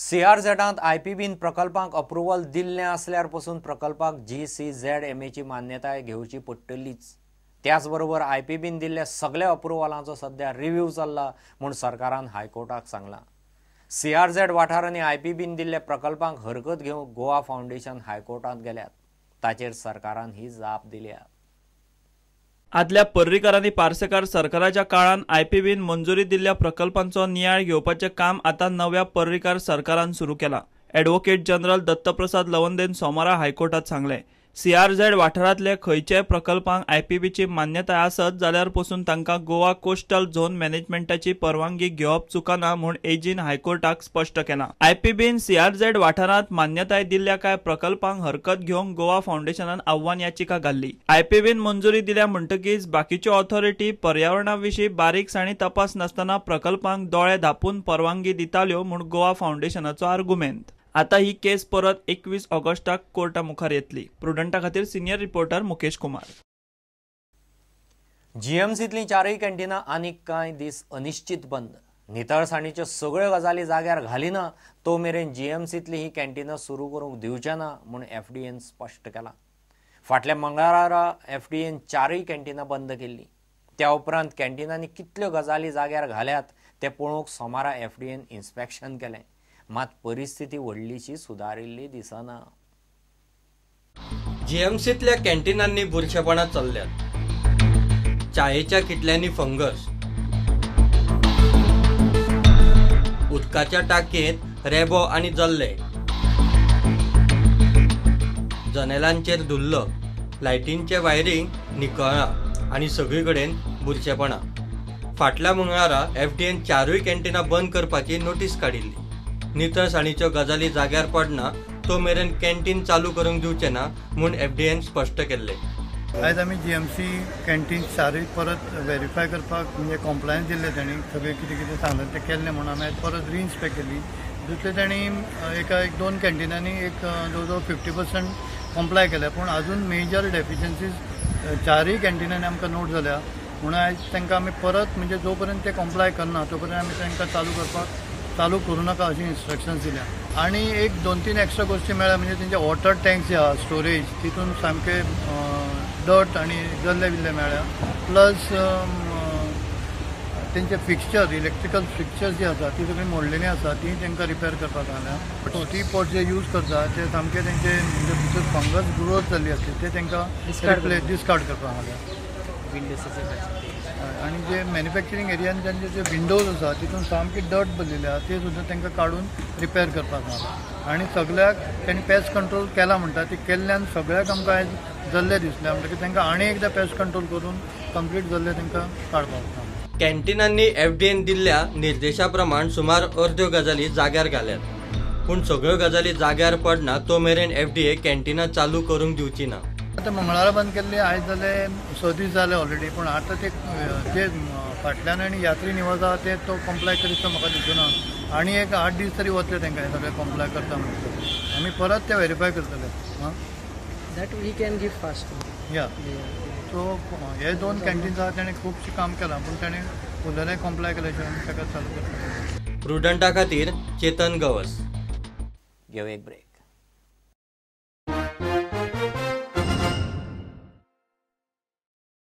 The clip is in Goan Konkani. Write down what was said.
सीआरझेडांत आयपीबीन प्रकल्पांक अप्रुवल दिल्लें आसल्यार पसून प्रकल्पाक जीसीझेडएमएची मान्यताय घेवची पडटलीच. त्याच बरोबर आयपीबीन दिल्ल्या सगळ्या अप्रुवलांचो सध्या रिव्ह्यू चल्ला म्हूण सरकारान हायकोर्टाक सांगलां. सीआरझेड वाठारांनी आयपीबीन दिल्ल्या प्रकल्पांक हरकत घेवंक गोवा फावंडेशन हायकोर्टांत गेल्यात. ताचेर सरकारान ही जाप दिल्या. आदल्या पर्रीकार आनी पार्सेकार सरकाराच्या काळान आयपीबीन मंजुरी दिल्ल्या प्रकल्पांचो नियाळ घेवपाचें काम आतां नव्या पर्रीकार सरकारान सुरू केलां. ॲडव्होकेट जनरल दत्तप्रसाद लवंदेन सोमारा हायकोर्टात सांगलें, सीआरझेड वाठारांतले खंयच्याय प्रकल्पांक आयपीबीची मान्यताय आसत जाल्यार पसून तांकां गोवा कोस्टल झोन मॅनेजमेंटाची परवानगी घेवप चुकना म्हूण एजीन हायकोर्टाक स्पश्ट केलां. आयपीबीन सीआरझेड वाठारांत मान्यताय दिल्ल्या कांय प्रकल्पांक हरकत घेवंक गोवा फावंडेशनान आव्हान याचिका घाल्ली. आयपीबीन मंजुरी दिल्या म्हणटकीच बाकीच्यो ऑथॉरिटी पर्यावरणा विशीं बारीकसाणी तपास नासतना प्रकल्पांक दोळे धांपून परवानगी दिताल्यो म्हूण गोवा फावंडेशनाचो आर्गुमेंत. आता ही केस परत 21 ऑगस्टाक कोर्टा मुखार येतली. प्रुडंटा खातीर सिनियर रिपोर्टर मुकेश कुमार. जीएमसींतलीं चारूय कॅन्टिनां आनीक कांय दीस अनिश्चित बंद. नितळसाणीच्यो सगळ्यो गजाली जाग्यार घालिना तो मेरेन जीएमसींतलीं ही कॅन्टिनां सुरू करूंक दिवचे ना म्हूण एफडीएन स्पश्ट केलां. फाटल्या मंगळारा एफडीएन चारूय कॅन्टिनां बंद केल्लीं. त्या उपरांत कॅन्टिनांनी कितल्यो गजाली जाग्यार घाल्यात तें पळोवंक सोमारा एफडीएन इन्स्पेक्शन केलें. मात परिस्थिती व्हडलीशी सुदारिल्ली दिसना. जीएमसींतल्या कॅन्टिनांनी बुरशेपणां चल्ल्यात. चायेच्या किटल्यांनी फंगस, उदकाच्या टाकयेंत रेबो आनी जल्ले, जनेलांचेर धुल्ल, लायटींचें वायरींग निकळना आनी सगळे कडेन बुरशेपणां. फाटल्या मंगळारा एफडीएन चारूय कॅन्टिनां बंद करपाची नोटीस काडिल्ली. नितळसाणीच्यो गजाली जाग्यार पडना तो मेरेन कॅन्टीन चालू करूंक दिवचे ना म्हूण एफडीएन स्पश्ट केल्लें. आयज आमी जीएमसी कॅन्टीन चारूय परत व्हेरीफाय करपाक म्हणजे कॉम्प्लायन्स दिल्लें तांणी, सगळें कितें कितें सांगलें तें केल्लें म्हणून आमी आयज परत रिइन्स्पेक्ट केली. दुसरें तांणी एका एक दोन कॅन्टिनांनी एक जवळ जवळ 50% कॉम्प्लाय केल्या, पूण अजून मेजर डेफिशियन्सीज चारूय कॅन्टिनांनी आमकां नोट जाल्या. म्हणून आयज तांकां आमी परत म्हणजे जो पर्यंत ते कॉम्प्लाय करना तो पर्यंत आमी तांकां चालू करपाक चालू करूं नाका अशी इन्स्ट्रक्शन्स दिल्या. आनी एक 2-3 एक्स्ट्रा गोश्टी मेळ्ळ्या म्हणजे तेंचे वॉटर टँक्स जे आहा स्टोरेज तितून सामके डर्ट आनी जल्ले बिल्ले मेळ्ळ्या. प्लस तेंचे फिक्स्चर, इलेक्ट्रिकल फिक्स्चर्स जी आसा ती सगळीं मोडलेली आसा, ती तांकां रिपेर करपाक सांगल्या. टी पॉट जे यूज करता ते सामके तेंचे म्हणजे भितर फंगस ग्रोथ जाल्ली आसली ते तांकां डिस्कार्ड करपाक सांगल्या. आनी जे मॅन्युफॅक्चरींग एरियान तांचे जे विंडोज आसा तितून सामकी डर्ट भरलेली आसा ते सुद्दां तांकां काडून रिपेर करपाक सांगला. आनी सगळ्याक तांणी पेस्ट कंट्रोल केला म्हणटा ती केल्ल्यान सगळ्याक आमकां आयज जल्ले दिसले म्हणटकीर तांकां आनी एकदां पेस्ट कंट्रोल करून कंप्लीट जल्ले तांकां काडपाक सांगला. कॅन्टिनांनी एफडीएन दिल्ल्या निर्देशा प्रमाण सुमार अर्द्यो गजाली जाग्यार घाल्यात, पूण सगळ्यो गजाली जाग्यार पडना तो मेरेन एफडीए कॅन्टिनां चालू करूंक दिवची ना. आतां मंगळारा बंद केल्ली, आयज जाले 6 दीस जाले ऑलरेडी, पूण आतां ते जे फाटल्यान आनी यात्री निवास आहा ते तो कॉम्प्लाय करीत तो म्हाका दिसना. आनी एक 8 दीस तरी वतले तांकां हें सगळें कॉम्प्लाय करता म्हणटकीर आमी परत ते व्हेरीफाय करतले. आं, that we can give fast. या सो हे 2 कॅन्टीन्स आहा ताणें खुबशें काम केलां, पूण ताणें उरलेलें कॉम्प्लाय केल्या शिवाय आमी ताका चालू करतले. प्रुडंटा खातीर चेतन गवस. घेवया एक ब्रेक.